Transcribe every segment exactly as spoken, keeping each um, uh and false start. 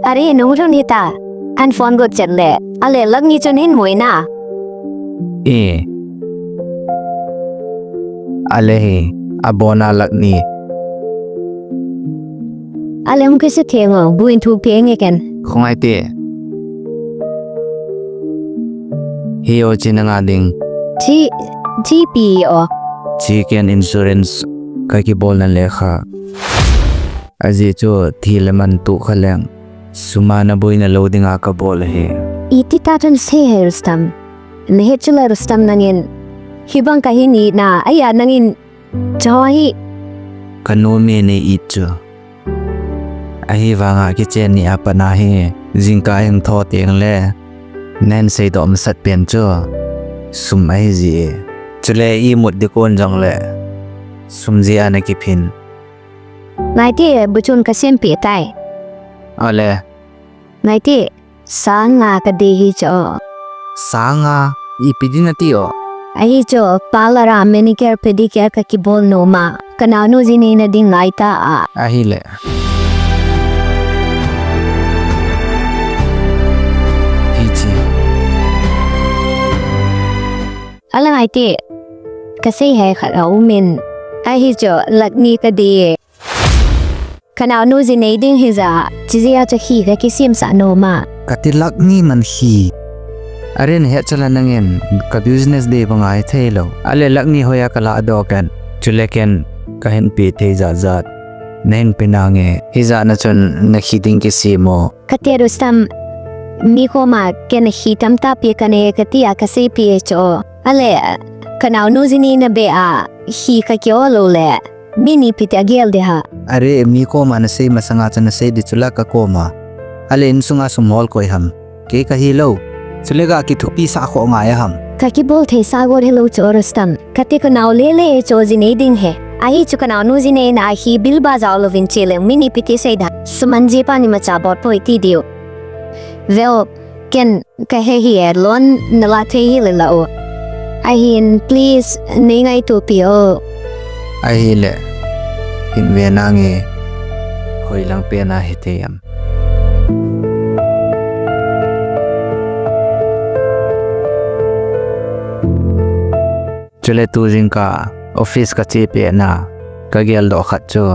Are, nung lhun hita. An phone got chet le. Ale, lakh ni chun hin mui na. E. Ale hi, abona lakh ni. Ale, hung kisa theng o, buin thu peng e ken. Khongai te. Hi o chi nanga ding. Chi, chi pi o. Chi ken insurance ka kibolna lekha. Ajeh chu thi le man tu kha leng. Sum a na boina lou dinga ka bol ahi. Iti ta chun sei hai Rustam. Nahet chu la Rustam nangin. Hibang kahin itna, ahi a nangin. Cho hi. Ka nom e nei it chu. Ahivanga kichen ni a pat na hi. Jingkah hin tho teng le. Nahin seidoh masat pen chu. Sum ahi ji e. Chule imut ding kon jong le. Sum jeh a na kiphin. Ngai te, bu chun ka sempeh tai. Ale. Ngai te, sang nga ka dei hi chu. Sang nga, ipi ding nati o. Ahi chu, parlour a manicure pedicure ka kibol nom a. Ka naonu jinei na ding ngai ta a. Ahile. Hichi. Ale ngai te, ka sei hai khat a um in. Ahi chu, lakh ni ka dei e. Ka naonu jinei ding hi ja, chi jeh a chu khi ka kisem sah nom a. Ka ti lakh ni man khi. Are nahet chu la nangin, ka business dei banga hi thei lou. Ale lakh ni hoiya ka ladoh ken. Chule ken, kahin pe thei jat jat. Nahin pe nange, hijat na chun na khi ding kisem o. Ka ti Rustam, mi koma ken khi tamtah pe ka nei ka ti a ka seipi e chu. Ale, ka naonu jinei na beh a, khi ka ki-o lou le. Mi ni pi ti a gel ding ham. Are, mi koma na sei masanga chu na sei ding chu la ka koma. Ale insunga sum hol koi ham. Kei ka hi lou. Chule ga kithupi sah kho ngai a ham. Ka kibol thei sah got hi lou chu Rustam. Ka ti ka nao lele chu jinei ding hi. Ahi chu ka naonu jinei na ahi bil ba jao louvin che le mi ni pi ti sei ding ham. Sum an ji pa ni ma cha bol poi ti diu. Veo, ken Ka he hi e, loan na la thei hi le la o. Ahin, please, nei ngaito pi o. Ahile, hin ve nange, hoilang pen a hithei am. Chule tu jingkah office ka che pet na, ka geldoh khat chu.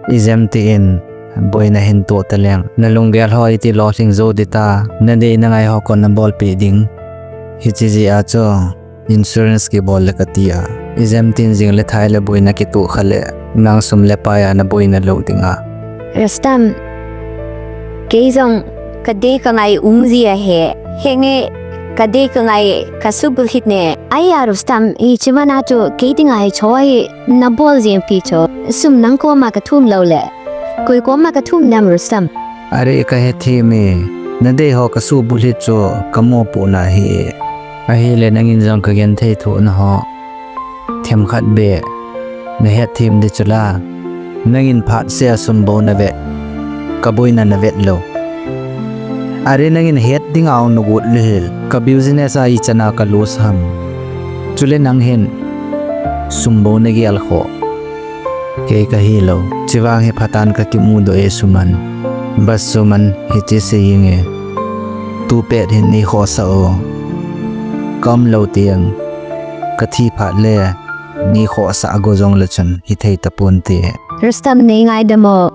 Ijemtin, boina hin toh taleng. Na lunggel ho iti lolhing jou ding ta, na dei na ngai ho koi na bolpeh ding. Hiche jeh a chu, insurance kibol le ka ti a. Ijemtin jing le thai le boina kitoh kha le, nang sum le pai a na boina lou ding a. Rustam, kei jong ka dei ka ngai um ji ahi. Henge ka dei ka ngai ka subulhit ne. Ahi a Rustam, hiche mana chu kei dinga hiche hi na bol jeng pi chu. Sum nang koma ka thum lou le. Koi koma ka thum nam Rustam. Are ka hethem e. Na dei ho ka subulhit chu ka mopohna ahi. Ahile nangin jong ka genthei thohna ho. Themkhat beh, na hetthem ding chu la. Nangin phatseh a sum bou na vet, ka boina na vet lou. Are nangin het dinga ong na got lou hel, ka business a ichan a ka lose ham. Chule nang hin, sum bou na gel kho. Kei ka hi lou, chuvang hi phatan ka kimudoh e Suman. Bas Suman, hiche sei inge. Tu pet hin nei khohsah o. Ka um lou teng. Ka thi phat le, nei khohsah go jong le chun, hithei tapon te. Rustam nei ngaidam o.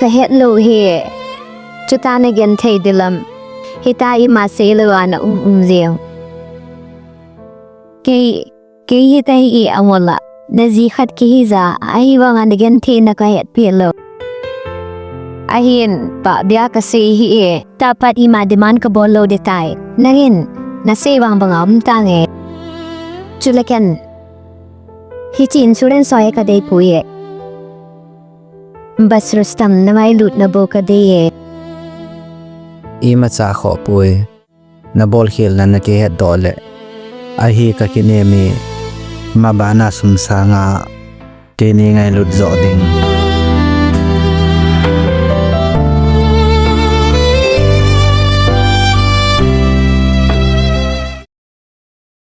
Ka het lou hi. Chuta na genthei ding lam. Hita ima sei lou a na um um jeng. Kei Kei hita hi i a ngol a, na ji khat kihi ja, ahivanga na genthei na ka hetpeh lou. Ahin, pabia ka sei hi e, tapat ima demand ka bol lou ding tai. Nangin, na sei bang banga um tange. Chule ken, hiche insurance ho hi ka dei poi e. Bas Rustam na ngailutna bou ka dei e. Imacha khoh poi. Na bolkhel na na kihetdoh le. Ahi ka kinem e, mabana sum sanga, kei nei ngailut joh ding.